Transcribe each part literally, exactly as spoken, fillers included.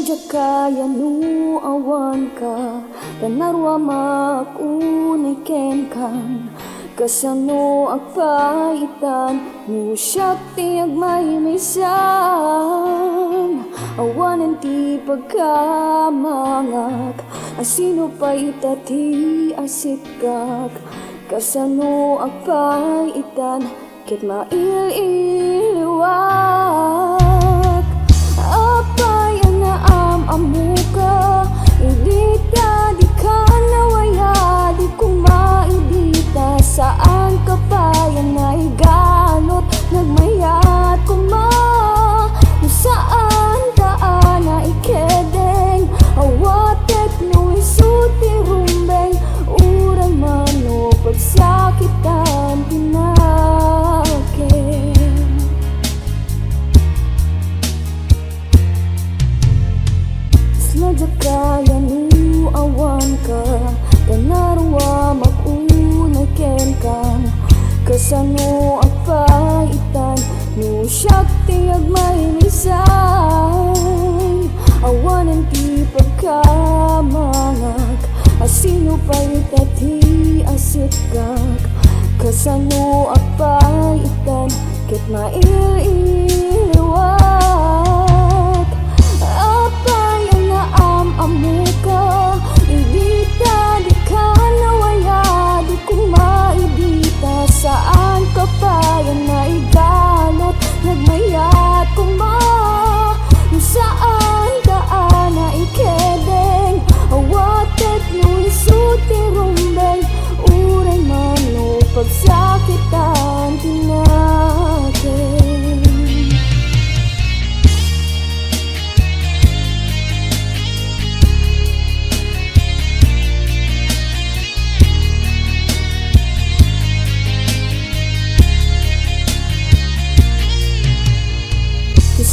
Diak kaya no awanka, ta naruamak unay kenka. Kasanoak pay itan no siak ti agmaymaysan? Awanen ti pagkamangak, a sino pay ita ti asitkak? Kasanoak pay itan ket mail-iliwak? Apay a naam-ammoka, idi ta dika nawaya, di koma idi ta saanka pay a naigalot, nagmayat koma. No saanta a naikedeng, awatek no isu ti rumbeng, uray man no pagsakitan ti nakem. Kasla diak kaya no awanka, ta naruamak unay kenka. Kasanoak pay itan no siak ti agmaymaysan? Awanen ti pagkamangak, a sino pay ita ti asitkak? Kasanoak pay itan ket mail-iliwak? Apay a naam-ammoka, idi ta dika nawaya, di koma idi ta saanka pay a naigalot, nagmayat koma. No saanta a naikedeng, awatek no isu ti rumbeng, uray man no pagsakitan ti nakem.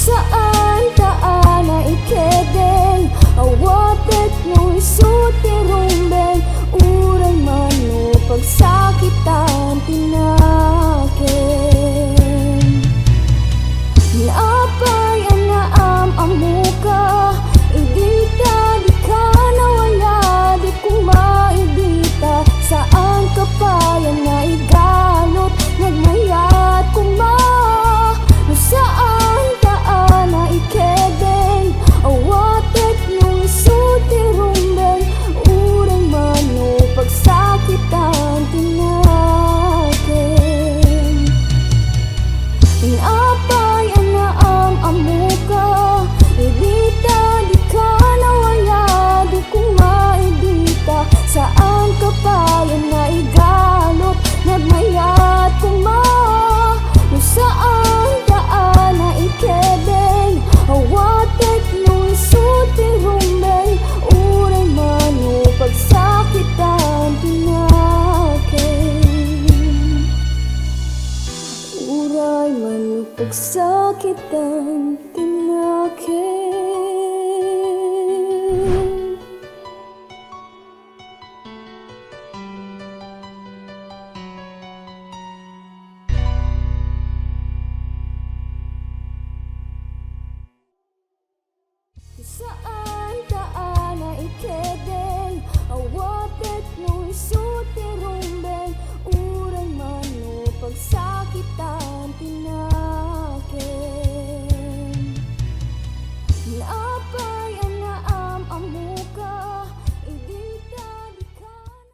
Saanta a naikedeng, awatek no isu ti rumbeng, uray man no pagsakitan ti nakem. Apay a naam-ammoka, idi ta dika nawaya, di koma idi ta saanka pay a naigalot, nagmayat koma. No saanta a naikedeng, awatek no isu ti rumbeng, uray man no pagsakitan ti nakem. Apay a naam-ammoka, idi ta dika nawaya, di koma idi ta saanka pay a naigalot, nagmayat koma. No saanta a naikedeng, awatek no isu ti rumbeng, uray man no pagsakitan ti nakem. Uray man no pagsakitan ti nakem.